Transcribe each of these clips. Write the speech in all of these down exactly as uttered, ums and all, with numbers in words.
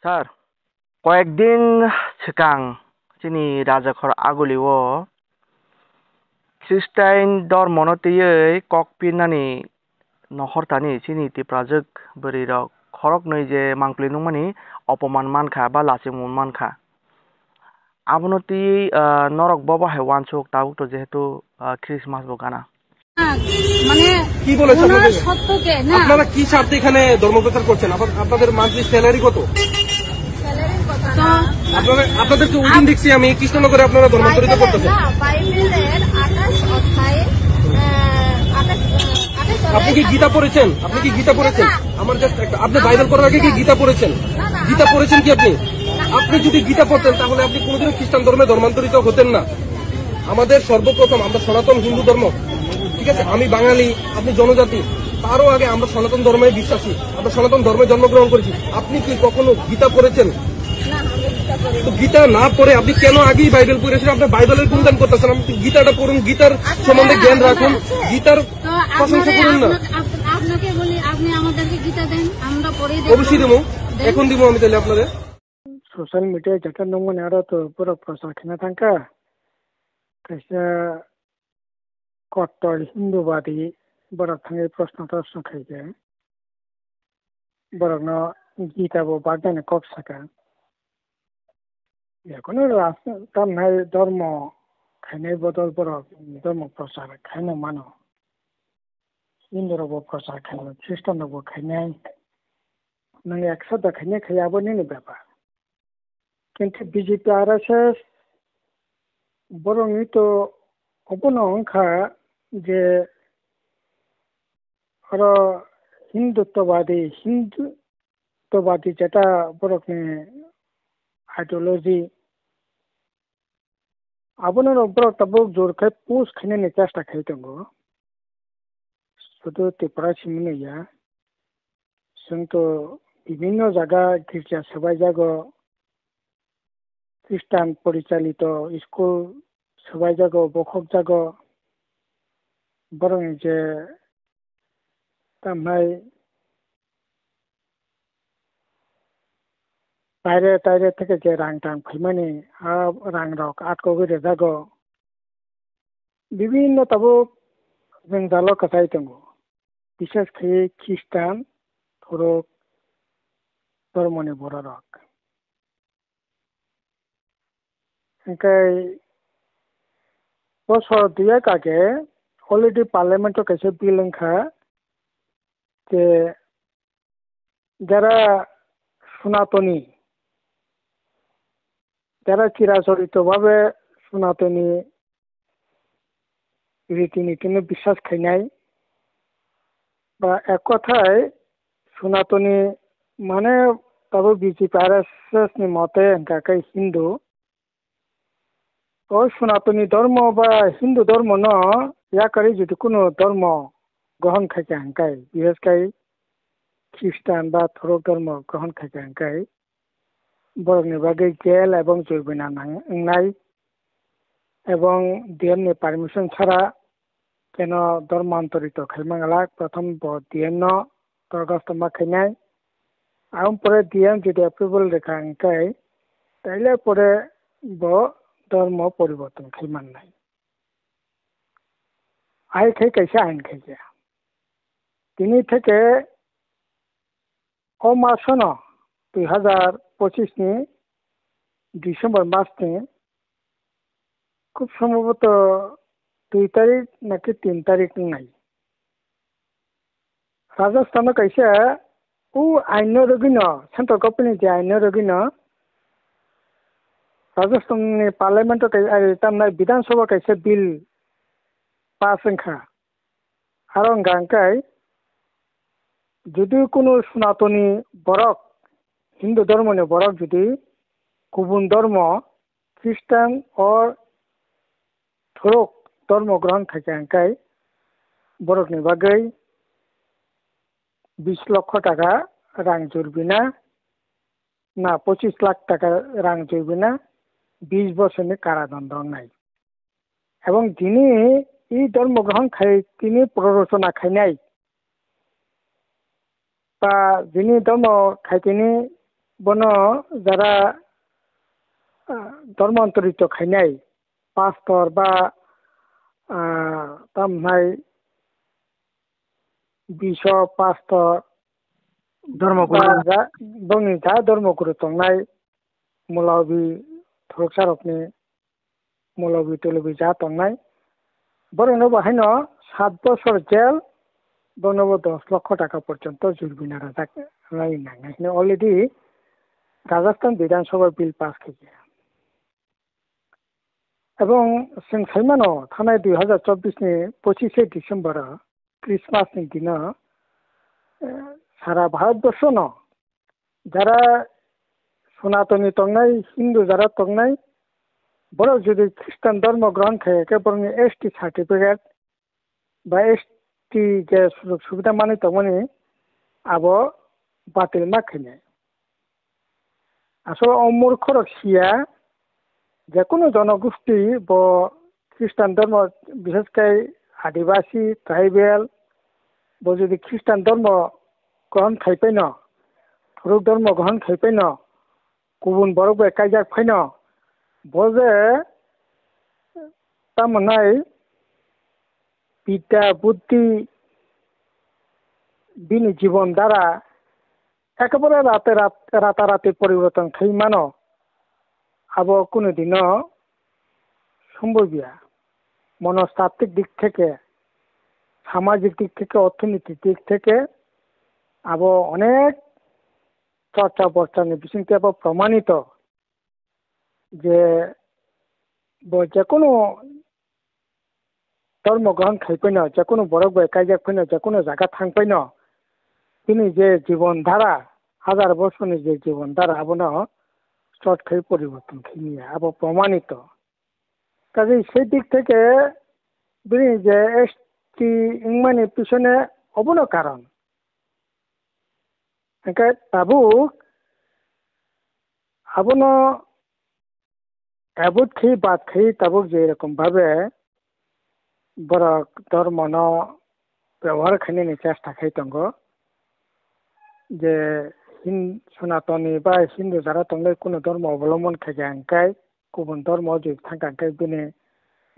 Sir, koyek din swkang chini Rajakhor Aguli o Christian dormono twiwi kok pirnani nohor tani chini Tiprajwk bwrwi rok khoroknwi je mangpli nungmani opoman mankha ba lachimung mankha. Abono twiwi, ah, norok bo bahai uansuk tabuk to jehetu, ah, Christmas bo gana. মানে কি বলেছে ওনারা আপনাদের? সত্যকে না। আপনারা কি স্বার্থে এখানে ধর্ম প্রচার করছেন? আবার আপনাদের মান্থলি স্যালারি কত? স্যালারির কথা তো না। আপনারা, আপনাদের তো ওই দিন দেখছি আমি কৃষ্ণনগরে আপনারা ধর্মান্তরিত বাইবেলের করতেছেন। না, বাইবেলের আঠাশ অধ্যায়ে, আহ, আঠাশ, আহ, আঠাশ আপনি কি অধ্যায়ে গীতা পড়েছেন? আপনি কি গীতা পড়েছেন? না। আমার জাস্ট একটা, আপনি বাইবেল পড়ার আগে কি গীতা পড়েছেন? না, না, গীতা আমার পড়েছেন কি আপনি? না। আপনি যদি গীতা পড়তেন তাহলে আপনি কোনোদিনও খ্রিস্টান ধর্মে ধর্মান্তরিত হতেন না। আমাদের সর্বপ্রথম আমরা সনাতন হিন্দু ধর্ম, ঠিক আছে? আমি বাঙালি, আপনি জনজাতি, তারও আগে আমরা সনাতন ধর্মে বিশ্বাসী, আমরা সনাতন ধর্মে জন্মগ্রহণ করেছি। আপনি কি কখনো গীতা পড়েছেন? না, আমি গীতা পড়ি তো নাই। গীতা না পড়ে আপনি কেন আগেই বাইবেল পড়েছেন? আপনি বাইবেলের গুণগান করতেছেন, আপনি গীতাটা পড়ুন, গীতার আচ্ছা, সম্বন্ধে না, জ্ঞান না, রাখুন, না, আছে। গীতার তো প্রশংসা আপনারা, করুন না। আপনাকে, আপনাকে বলি, আপনি আমাদেরকে গীতা দেন, আমরা পড়ে দেখব। অবশ্যই দেবো, দেন। এখন দিব আমি তাহলে আপনাদের। Social media jeta nungmani aro to borok prochar khaina thangkha. Kaisa kottor Hindubadi borok thangwi proshno toshno khaikhe. Borokno Gita bo bagani kok sakha. Jekono ras-, tamnai dhormo khainai bodol borok dhormo prochar khaino mano. Hindu rok bo prochar khainai, Khristan rok bo khainai. Nwng eksa da khainai khai abo nini bepar. Kintu B J P R S S borokni to obono wngkha je oro Hinduttwabadi, Hinduttwabadi jeta borokni ideology, abono borok tabuk jor khai push khainani chesta khai tongo. Sudu Tripura simi ya. Chwng to bibinno jaga girja swbaijago, Khristan porichalito school swbaijago, bokhokjago. Borokni je tamnai taire taire theke je rang tang phaimani, a rang rok atkogwi rwjago. Bibinno tabuk jwngjalo kwchai tongo, bises khe Khristan, Thorok dhormoni bororok. Hwnkhe bosor duyek age already parliament-o kaisa bill wngkha je jara Sunatoni, jara chirachorito bhabe Sunatoni riti nitino biswas khainai, ba ek kothai Sunatoni mane tabuk B J P R S S ni mote hwnkha khe Hindu. O Sunatoni dhormo ba Hindu dhormo no yakarwi jodi kunu dhormo grohon khaikha hwnkhe, bises khai Khristan ba Thorok dhormo grohon khaikha hwnkhe, borokni bagwi jail ebong joribana nang-, wngnai, ebong D M ni permission chara keno dhormantorito khai mangala, prothom bo D M no dorkhasto ma khainai, aboni pore D M jodi approval rwkha hwnkhe, taile pore bo dhormo poriborton khai mannai. Hai khai kaisa ain khaikha. Tini theke o masono dui hazar pochis ni December mas ni khub sombhoboto dui tarik naki tin tarik wngnai. Rajasthan o kaisa o ain no rwgwino, central government ni je ain no rwgwino, Rajasthan ni parliament o kai-, ai, tamnai Bidhan Sabha kaisa bill pass wngkha. Aro wngkha hwnkhe, jodi kunu Sunatoni borok, Hindu dhormoni borok jodi kubun dhormo, Khristan or Thorok dhormo grohon khaikha hwnkhe, borokni bagwi bis lokho taka rang joribana, na pochis lakh taka rang joribana, bis bosorni karadondo wngnai. Ebong jini i dhormo grohon khai tini prorochona khainai, ba jini dhormo khai tini Bono jara, ah, dhormantorito khainai pastor ba, ah, tamhai bishop, pastor, Dhormo guru. Ba ja-, bongni ja dhormo guru tongnai, Molavi, thoroksarokni Molavi tolovi ja tongnai. Borokno bo haino sat bosor jail, bono bo dos lokho taka porjonto jurbina rajak nai nangnai hwnwi already Rajasthan Bidhan Sabha bill pass khaikha. Ebong chwng saimano thanai dui hazar chobbish ni pochishe December o Christmas ni dino, eh, sara Bharatborsho no jara Sonatoni tongnai, Hindu jara tongnai, borok jodi Khristan dhormo grohon khaikhe borokni S T certificate ba S T je sujog subida manwi tongmani abo batil ma khainai. Asol o murkhorok siya, je kunu jonogosti bo Khristan dhormo, bishesh khe Adibasi, tribal, bo jodi Khristan dhormo grohon khai paino, thorok dhormo grohon khai paino, kubun borok bai kaijak phaino, bo je tamo nai bidya, buddhi, bini jibon dhara ekebare rate rat-, ratarati poriborton khai mano, abo kunu dino sombobya. Monostabtik dik theke, samajik dik theke, orthonitik dik theke abo onek chorcha borchani bisingtwi abo promanito je bo jekunu dhormo grohon khai paino, jekunu borok bai kaijak paino, jekunu jaga thang paino, bini je jibon dhara, hajar bosorni je jibon dhara, abono chot khai poriborton khai maya, abo promanito. Kaje se dik theke bini je S T wngmani pisone obono karon. Hwnkhe tabuk abono avoid khe bad khe tabuk je rokom bhabe borok dhormono byabohar khainani chesta khai tongo. Je Hin-, Sonatoni ba Hindu jara tongnai kunu dhormo obolombon khaikha hwnkhe, kubun dhormo jodi thangkha hwnkhe bini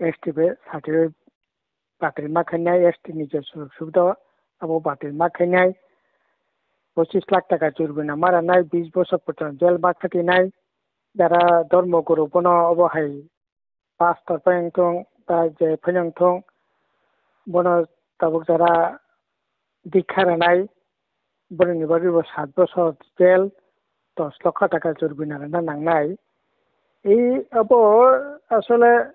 S T bai certificate batil ma khainai, S T ni je sujog subida abo batil ma khainai, pochis lakh taka jurbina ma ranai, bis bosor porjonto jail ma khatinai, jara dhormo guru bono obo hai pastor pai wngthong, ba je phai wngthong, bono tabuk jara dikha ranai, borokni bagwi bo sat bosor jail, dos lokho taka jurbina rwna nangnai. Ei abo asole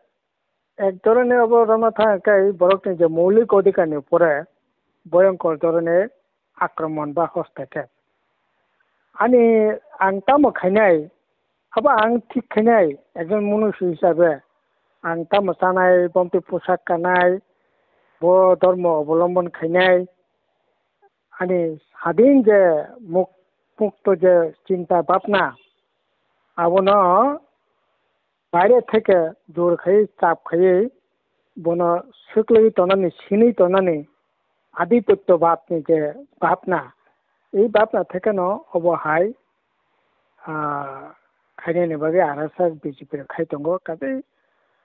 ek dhoroner abo rwna thang khe borokni je moulik odhikar ni upore bhoyonkor dhoroner akromon ba hostokkhep. Ani ang tamo khainai, abo ang thik khainai, ekjon munusu hisabe ang tamo chanai, bomtwi pusak kanai, bo dhormo obolombon khainai, ani sadin je muk-, mukto je chinta bhabna, abono baire theke jor khai, chap khai bono swklaiwi tonani, sinwi tonani, adhipotto bhabni je bhabna, ei bhabna thekeno obo hai, ah, khainani bagwi R S S B J P rok khai tongo. Kaje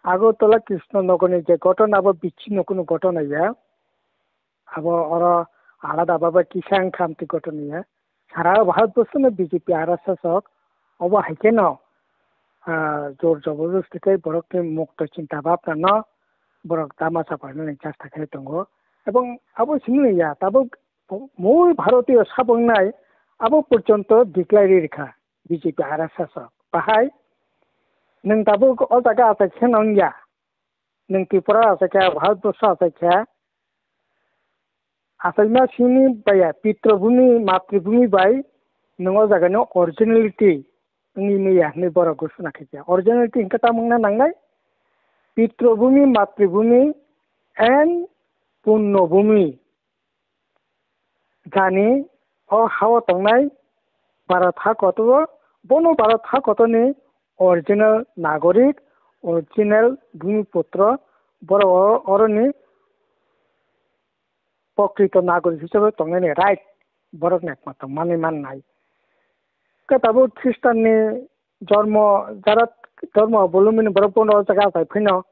Agartala Krishna Nagarni je ghotona, abo bichino kunu ghotona ya. Abo oro alada bhabe kisa wngkha amtwi ghotona ya. Sara Bharatborshono B J P R S S rok obo hai kheno, ah, jor jobordosti khe borokni mukto chinta bhabna no borok dama chapainani chesta khai tongo. Ebong abo simi ya, tabuk mui Bharatiyo sabongnai abo porjonto declare rikha B J P R S S rok. Bahai nwng tabuk o jaga achai kheno wngya. Nwng Tripura achaikha, Bharatborsho achaikha, achaima simi baiya, Pitrabhumi, Matribhumi bai nwng o jagani originality wngwi maya hinwi borok ghosona khaikha. Originality hinkhe tamo wngna nangnai? Pitrabhumi, Matribhumi and Punnobhumi. Jani o hao tongnai Bharat ha kotor, bono Bharat ha kotorni original nagorik, original bhumiputro, borok o-, oroni pokrito nagorik hisabe tongnaini right borokni ekmatro manwi mannai. Khe tabuk Khristanni jormo, jara jormo bolumini borok bono o jaga achai phino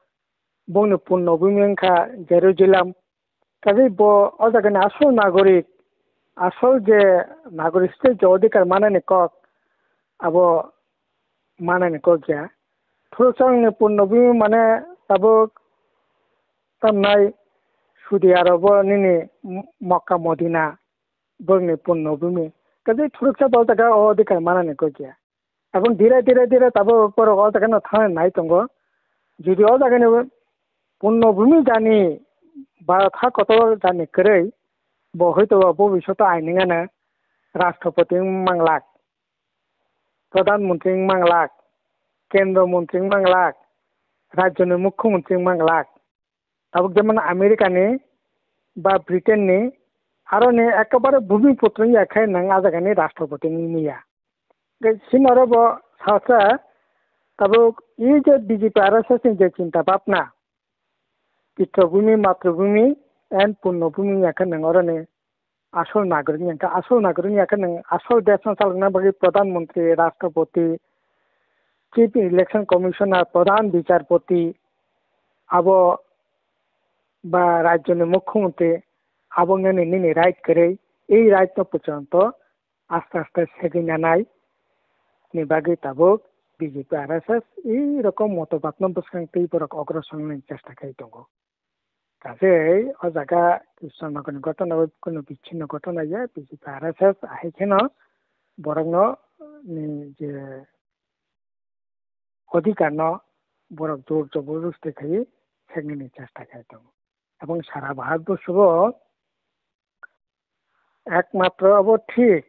bongni punno bumi wngkha Jerusalem. Kaje bo o jagani asol nagorik, asol je nagorik state je odhikar manani kok, abo manani kok ya. Thuruksa wngni punno bumi mane tabuk tamnai Saudi Arabo nini Mokka Modina. Borokni punno bumi. Kaje thuruksa bo o jaga o odhikar manani kok ya. Aboni dire dire dire tabuk borok o jaga no thangna nai tongo. Jodi o jaga ni punno bumi jani ba ha kotor jani kwrwi, bo hoito bo bobishoto aini gana Rashtrapati wng manglak, Pradhan Mantri wng manglak, Kendra Mantri wng manglak, Rajyoni Mukhyamantri wng manglak. Tabuk jemon America ni ba Britain ni aroni ekebare bhumiputro wngya khe nwng a jagani Rashtrapati wngya. Tei sini oro bo salsa tabuk e je B J P R S S ni je chinta bhabna, Pitrabhumi, Matrabhumi and Punnabhumi wngya khe nwng oroni asol nagorik wngya khe, asol nagorik wngya khe nwng asol desh no chalokna bagwi Pradhan Mantri, Rashtrapati, Chief Election Commissioner, Pradhan Bichar Pati, abo ba rajyoni Mukhyamantri, abo wngmani nini right kwrwi, ei right no pwchwngto aste aste segwi nanai ni bagwi tabuk B J P R S S ei rokom motobad no bwskang twi borok ogrosor wngnani chesta khai tongo. Kaje o jaga Krishnanogorni gotona bai kunu bichino gotona ya, B J P R S S ahai kheno borokno ni je odhikar no borok jor joborosti khai seknani chesta khai tongo. Ebong sara Bharat borso o ekmatro abo thik,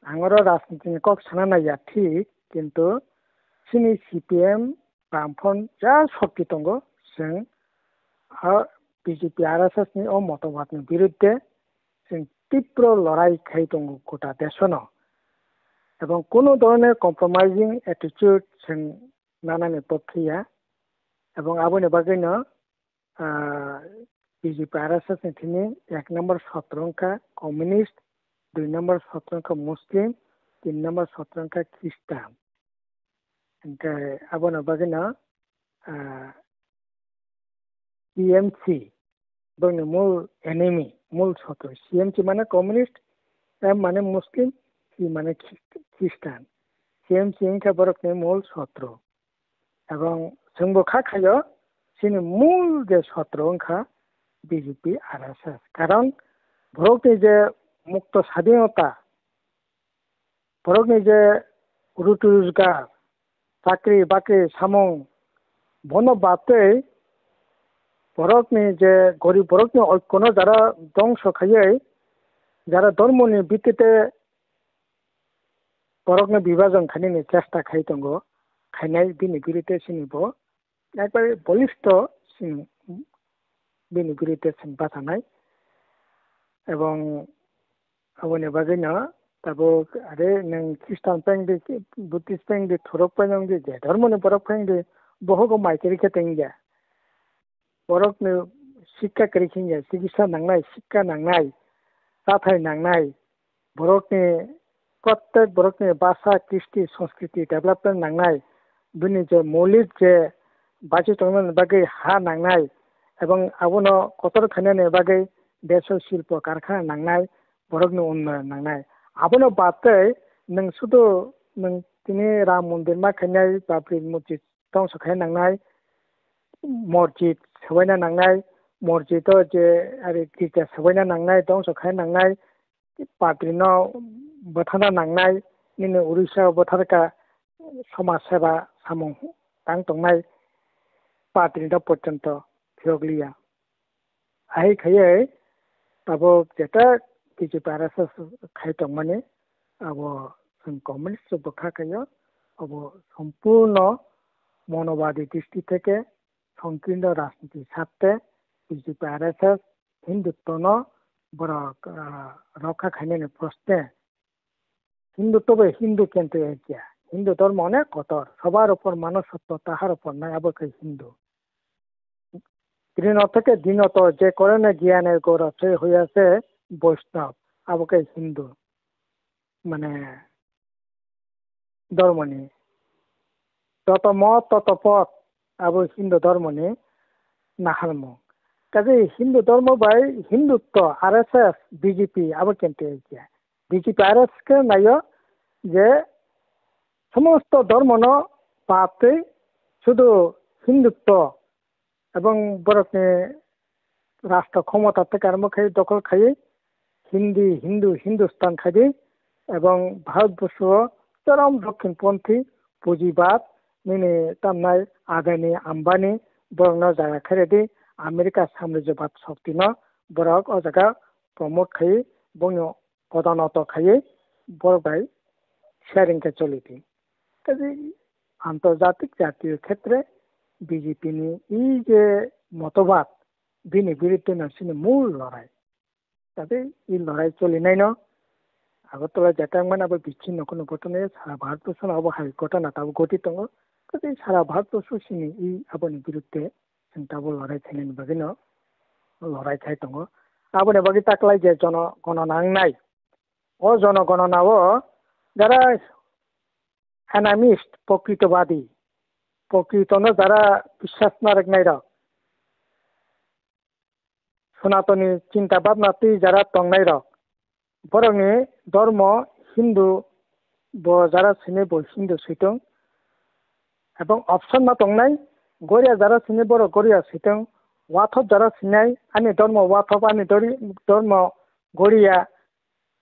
ang oro rajniti ni kok sana naiya thik, kintu chini C P M Bamfront ja shokti tongo, chwng a B J P R S S ni o motobad ni birudde chwng tipro lorai khai tongo gota desono. Ebong kunu dhoroner compromising attitude chwng nanani pokhe ya. Ebong aboni bagwino ah, B J P R S S ni thini ek number sotro wngkha communist, dui number sotro wngkha Muslim, tin number sotro wngkha Christian. Hingkhe abono bagwino, ah, T M C bongni mul enemy, mul sotro. C M C mane communist, M mane Muslim, C mane Christ-, Christian. C M C wngkha borokni mul sotro. Ebong chwngbo kha khaio, chini mul je sotro wngkha B J P R S S. Karon borokni je mukto sadinota, borokni je ruti rojgar, chakri bakri samung, bono batwi borokni je gorib borokni oikono jara dongso khaiwi, jara dhormoni bitite borokno bibajon khainani chesta khai tongo, khainai bini birute chini bo ekbare bolisto chini bini birute chwng bachanai. Ebong aboni bagwino tabuk are nwng Christian pengdi, Buddhist pengdi, thorok pengdi, je dhormoni borok pengdi, bohogo mai kwrwi khe tongya. Borokno sikha kwrwi khe wngya, chikitsa nangnai, sikha nangnai, chathai nangnai, borokni, prottek borokni bhasha, kristi, sanskriti development nangnai, bini je moulik je bachi tongmani bagwi ha nangnai, ebong abono kotor khainani bagwi deso silpo karkhana nangnai, borokni unnoyon nangnai. Abono batwi nwng sudu nwng tini Ram Mondir ma khainai, Babri Masjid tongso khai nangnai, morjit sabaina nangnai, morjito je ari girja sabaina nangnai, tongso khai nangnai, patrino bwthana nangnai, nini Orissa o bwtharka somaj seba samung tang tongnai, patrino porjonto phiyokliya. Ahai khaiwi tabuk jeta B J P R S S khai tongmani abo chwng communist rok bwkha khaio, abo sompurno monobadi dristi theke sonkirno rajniti sakte B J P R S S Hinduttono borok, ah, rokha khainani proste. Hindutto bai Hindu kento ekya. Hindu dhormo onek kotor. Sobar upor manusotto, tahar upor nai, abo khe Hindu. Trino theke dinoto je korone giyane goro se hoyase Boishnab, abo khe Hindu. Mane dormoni. Joto mot, toto pot, abo Hindu dormoni naharmung. Kaje Hindu dormo bai Hindutto, R S S, B J P abo kente ya. B J P R S S khe naio je somosto dormono pap tei sudu Hindutto ebong borokni rashtra khomota tei karmo khai dokhol khai Hindi, Hindu, Hindustan khai di ebong Bharatborsho chorom dokhinponthi pujibad nini tamnai Adani, Ambani borokno jaga khai di America samrajyabad shoktino borok o jaga promote khai bongni kodonoto khai borok bai sharing khe choli di. Kaje antarjatik jatiyo khetre B J P ni i je motobad bini biruddhe no sini mul lorai. Kaje i lorai choli naino Agartala jatang mana abo bichi nokno botone sara Bharat borsho no abo hai gotana tabo goti tongo. Kaje sara Bharat borsho sini i aboni biruddhe chwng tabo lorai khainani bagwi no lorai khai tongo. Aboni bagwi taklai je jono gono nangnai. O jono gononao jara animist, prokrito badi, prokritono jara biswas narwknairok, Sonatoni chinta bhabna twi jara tongnairok, borokni dormo Hindu bo jara sini bo Hindu switung, ebong option ma tongnai, Goria jara sini borok Goria switung, Wathop jara sinai, ani dormo Wathop, ani dori-, dormo Goria,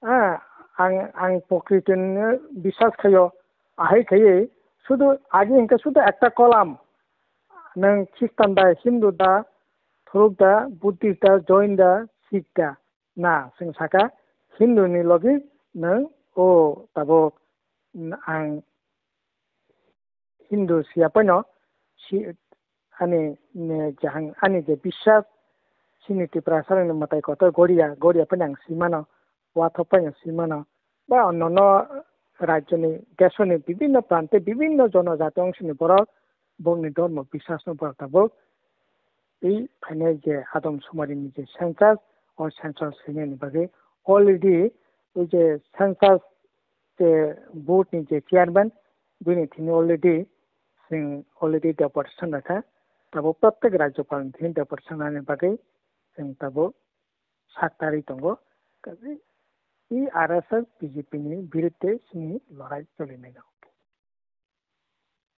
Ah, ang, ang prokriti no biswas khaio, ahai khaiwi sudu agi hwnkhe sudu ekta kolam, nwng Khristan da, Hindu da, Thuruk da, Buddhist da, Jain da, Sikh da, na, chwng saka Hindu ni logi nwng o tabuk ang Hindu siya paino si ani ne jahang ani je biswas sini Tiprasa rokni mwtai kotor Goria, Goria paino ang simano, Wathop paino simano, ba onnono rajyoni, desoni bibinno prante bibinno jonojati ongsoni borok bongni dhormo biswasno borok tabuk tei phainai je Adam Sumarini je census, o census swinani bagwi already o je census je board ni je chairman, bini thini already chwng already deportation rakha. Tabuk prottek rajyopal ni thini deportation rani bagwi chwng tabuk sak tarwi tongo. Kaje i R S S B J P ni birudde chini lorai choli nai.